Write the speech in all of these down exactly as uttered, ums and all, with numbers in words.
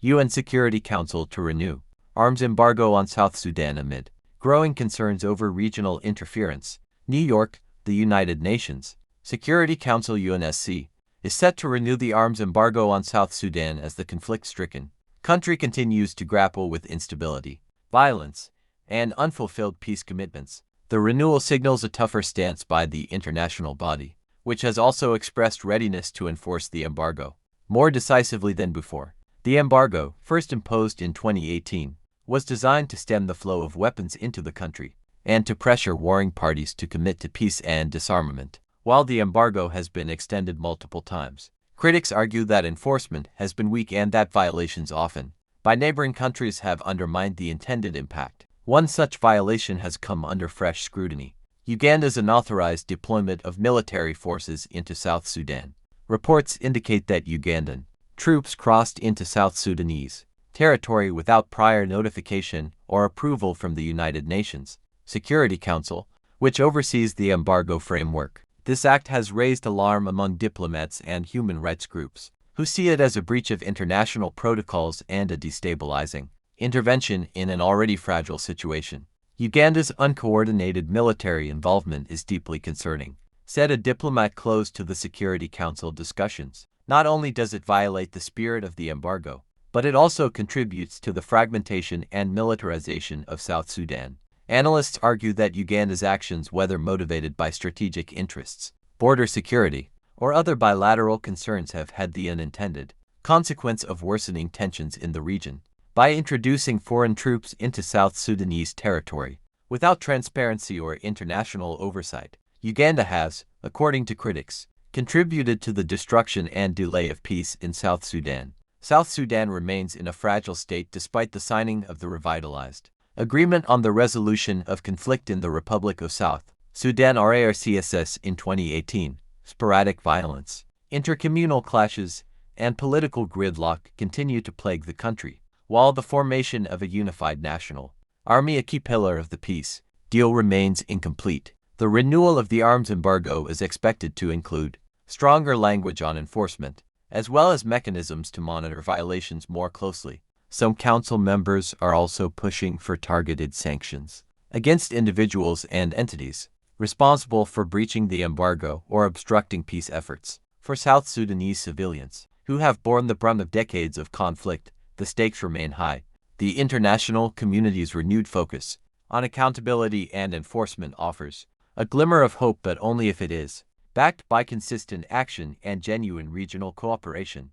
U N Security Council to renew arms embargo on South Sudan amid growing concerns over regional interference. New York, the United Nations Security Council, U N S C, is set to renew the arms embargo on South Sudan as the conflict-stricken country continues to grapple with instability, violence, and unfulfilled peace commitments. The renewal signals a tougher stance by the international body, which has also expressed readiness to enforce the embargo more decisively than before. The embargo, first imposed in twenty eighteen, was designed to stem the flow of weapons into the country and to pressure warring parties to commit to peace and disarmament. While the embargo has been extended multiple times, critics argue that enforcement has been weak and that violations often by neighboring countries have undermined the intended impact. One such violation has come under fresh scrutiny: Uganda's unauthorized deployment of military forces into South Sudan. Reports indicate that Ugandan troops crossed into South Sudanese territory without prior notification or approval from the United Nations Security Council, which oversees the embargo framework. This act has raised alarm among diplomats and human rights groups, who see it as a breach of international protocols and a destabilizing intervention in an already fragile situation. Uganda's uncoordinated military involvement is deeply concerning, said a diplomat close to the Security Council discussions. Not only does it violate the spirit of the embargo, but it also contributes to the fragmentation and militarization of South Sudan. Analysts argue that Uganda's actions, whether motivated by strategic interests, border security, or other bilateral concerns, have had the unintended consequence of worsening tensions in the region by introducing foreign troops into South Sudanese territory without transparency or international oversight. Uganda has, according to critics, contributed to the destruction and delay of peace in South Sudan. South Sudan remains in a fragile state despite the signing of the revitalized agreement on the resolution of conflict in the Republic of South Sudan, R A R C S S, in twenty eighteen. Sporadic violence, intercommunal clashes, and political gridlock continue to plague the country, while the formation of a unified national army, a key pillar of the peace deal, remains incomplete. The renewal of the arms embargo is expected to include stronger language on enforcement, as well as mechanisms to monitor violations more closely. Some council members are also pushing for targeted sanctions against individuals and entities responsible for breaching the embargo or obstructing peace efforts. For South Sudanese civilians who have borne the brunt of decades of conflict, the stakes remain high. The international community's renewed focus on accountability and enforcement offers a glimmer of hope, but only if it is backed by consistent action and genuine regional cooperation.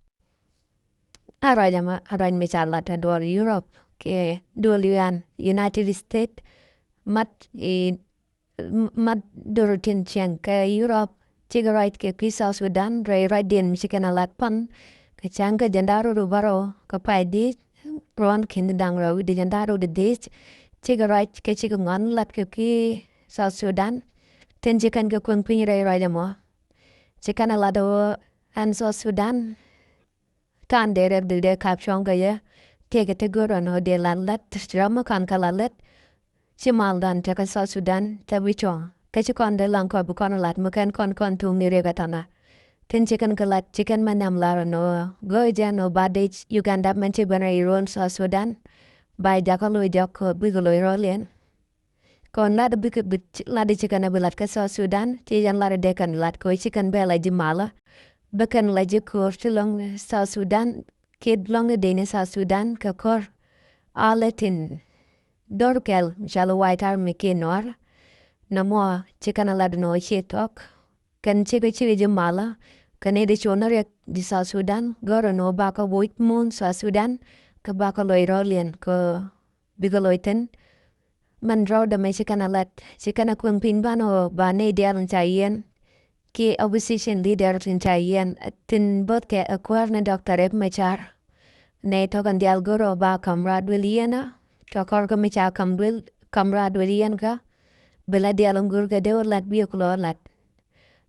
A ruac ɛmɔ, a ruac mi ca lat ɛ duɔl Europe kɛ duɔl U N, United States, mat i, mat doro tin cieŋ kɛ Europe, cikɛ ruac kɛ kui̱ South Sudan, rɛy ruacdiɛn mi ci kɛn a lat pan kɛ cäŋ kɛ jiɛn da̱ŋ rɛw wi̱cdɛ bärɔw kɛ pay dhiec, ruɔ̱n ki̱n da̱ŋ rɛw wi̱cdɛ jiɛn da̱ŋ rɛw wi̱cdɛ dhiec, cikɛ ruac kɛ cikɛ ŋuan lat kɛ kui̱ South Sudan. Tin ci kɛn kɛ kueŋ piny rɛy ruac ɛmɔ, ci kɛn a lat ɛ ɣöö ɛn South Sudan ta̱a̱n dee rɛp dee kap cuɔ̱ŋ kɛ yɛ. Tëëkɛ te go̱r ɛn ɣöö dee lat lat, ram mi kɔn kɛ lat lat, ci maldan tekɛ South Sudan te bi cuɔ̱ŋ. Kä ci kɔn dee laŋ kɔn bi kɔn lat mi kɛn kɔn kɔn tuŋni riɛk ɛ tɔnä. Tin ci kɛn kɛ lat, ci kɛn mɛ nhiam lar ɛn ɣöö go̱o̱c jɛ ɛn ɣöö ba dee Uganda mɛn ci ben rɛy ruɔ̱n South Sudan, ba jakä lo̱c jɔk kɛ bikɛ lo̱c rɔ̱liɛn. Kɔn lat bikɛ bi lat ci kɛn bi lat kä South Sudan, ci jɛn lat dee kɛn lat kɛ ci kɛn bɛ la ji̱ malä. Bɛ kɛn la ji̱ ko̱r ti lɔŋ South Sudan, kiɛ lɔŋ dee ni South Sudan kɛ ko̱r. A lɛ tin dɔr kɛl, cɔal White Army kiɛ Nuäär. Nɔmɔ ci kɛn lat nɔ ci thɔk. Kɛn cikɛ cikɛ ji̱ malä kɛn i̱ di cuɔ̱n riɛk di South Sudan, gör ɛn ɣöö bakɛ woc muun South Sudan, kɛ bakɛ loc rɔ̱liɛn kɛ bikɛ loc thi̱n. Mɛn rɔɔdɛ mɛ ci kɛn a lat, ci kɛn a kueŋ piny banɛ ɣöö ba nɛy diaal in ca yiɛn kiɛ opposition leader tin ca yiɛn, tin both kɛ ɛ kuäär ni Doctor Riek Machar. Nɛy tɔ̱ kɛn diaal gör ɣöö ba ka̱m raar duël yiɛn ɛ, tɔ̱ kɔr kä mi ca ka̱m duël, ka̱m raar duël yiɛn kä, bi la diaal in gör kɛ dee wä lat, bi ɛ kulɔ lat.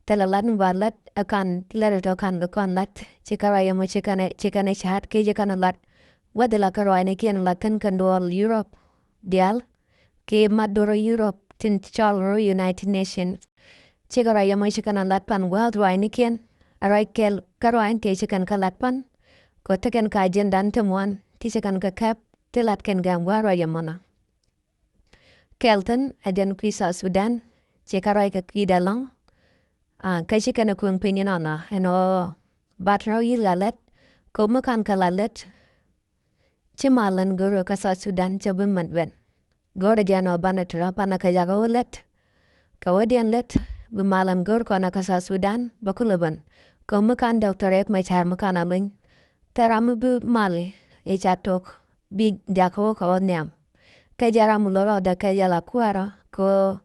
Thilɛ lat mi ba lat ɛ kan lɛr tɔ kan kɛ kɔn lat, ci kɛ ruac ɛmɔ ci kɛn ɛ, ci kɛn ɛ ca̱a̱t kiɛ ci kɛn ɛ lat. Wä dhil a kɛ ruacnikiɛn lat kɛn kɛn duɔl Europe diaal kiɛ mat duɔl Europe tin cɔl rɔ United Nations. Ci kɛ ruac ɛmɔ ci kɛn ɛ lat pan wä ruacnikiɛn, a ruac kɛl kɛ ruacni tëë ci kɛn kɛ lat pan. Kɛ tekɛn ka jiɛndan te muɔ̱ɔ̱n ti ci kɛn kɛ kɛp ti lat kɛn gɛm wä ruac ɛmɔnɔ. Kɛl thin ɛ jɛn kui̱ South Sudan, ci kɛ ruac kɛ kui̱dɛ lɔ̱ŋ. Kä ci kɛn ɛ kueŋ piny inɔnɔ ɛn ɣöö bat rɔ̱ yi̱th la lät. Kɛ mi kan kɛ la lät, ci mal ɛn go̱r kä South Sudan cɛ bi mɛn ben. Go̱r jɛn ɔ banɛ ti rɔ panɛ kɛ jakä wä lät. Kɛ wä diɛn lät bi mal ɛn go̱r kɔnɛ kä South Sudan bä kulɛ ben. Kɛ mi kan Doctor Riek Machar mi kan a luny, thɛra mi bi mal i̱ ca tok bi jakä wä kɛ wä nhiam. Kɛ jɛ ram mi lorɔ dɛ kɛ jɛ la kuäärä kɛ wä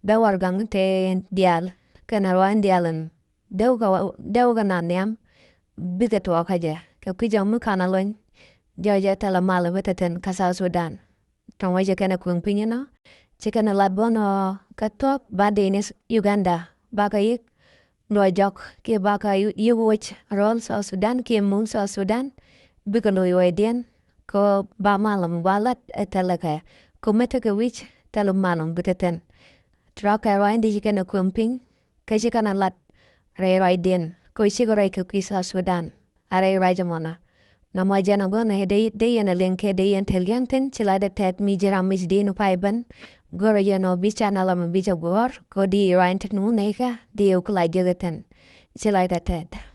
bɛ warɛgak te diaal kɛnɛ ruac diaal ɛn dee wä kɛ na nhiam. Bikɛ tuɔɔkä jɛ kɛ kui̱ jɔk mi kan a luny. Jɔk jɛ thilɛ mal bi te thin kä South Sudan. Tɔŋ wä ci kɛn ɛ kueŋ piny inɔ, ci kɛn ɛ lat bä nɔ kä thuɔ̱k ba dee ni Uganda bakɛ yik luɔc jɔk kiɛ bakɛ yik woc rɔl South Sudan kiɛ mun South Sudan. Bikɛ loc ruacdiɛn kɛ ba malum ba lat ɛ thilɛ kɛ kɛ mi tekɛ wi̱c thilɛ malum bi te thin. Tɔrɔ kɛ ruacni di ci kɛn ɛ kueŋ piny. Kä ci kɛn a lat rɛy ruacdiɛn kɛ cikɛ ruac kɛ kui̱ South Sudan. A rɛy ruac ɛmɔnɔ. Nɔmɔ jɛn a gɔnɛ dee yɛn a liŋ kɛ dee yɛn te liɛŋ thin ci lat ɛ tɛt mi ji̱ ram mi ci dee ni pay ben. Go̱rɛ jɛn ɔ bi channel ɛmɔ bi jɛ guɔ̱ɔ̱r kɛ di ruac tin wun nɛy kä di yɛ ku la jiäk ɛ thin. Ci lat ɛ tɛt.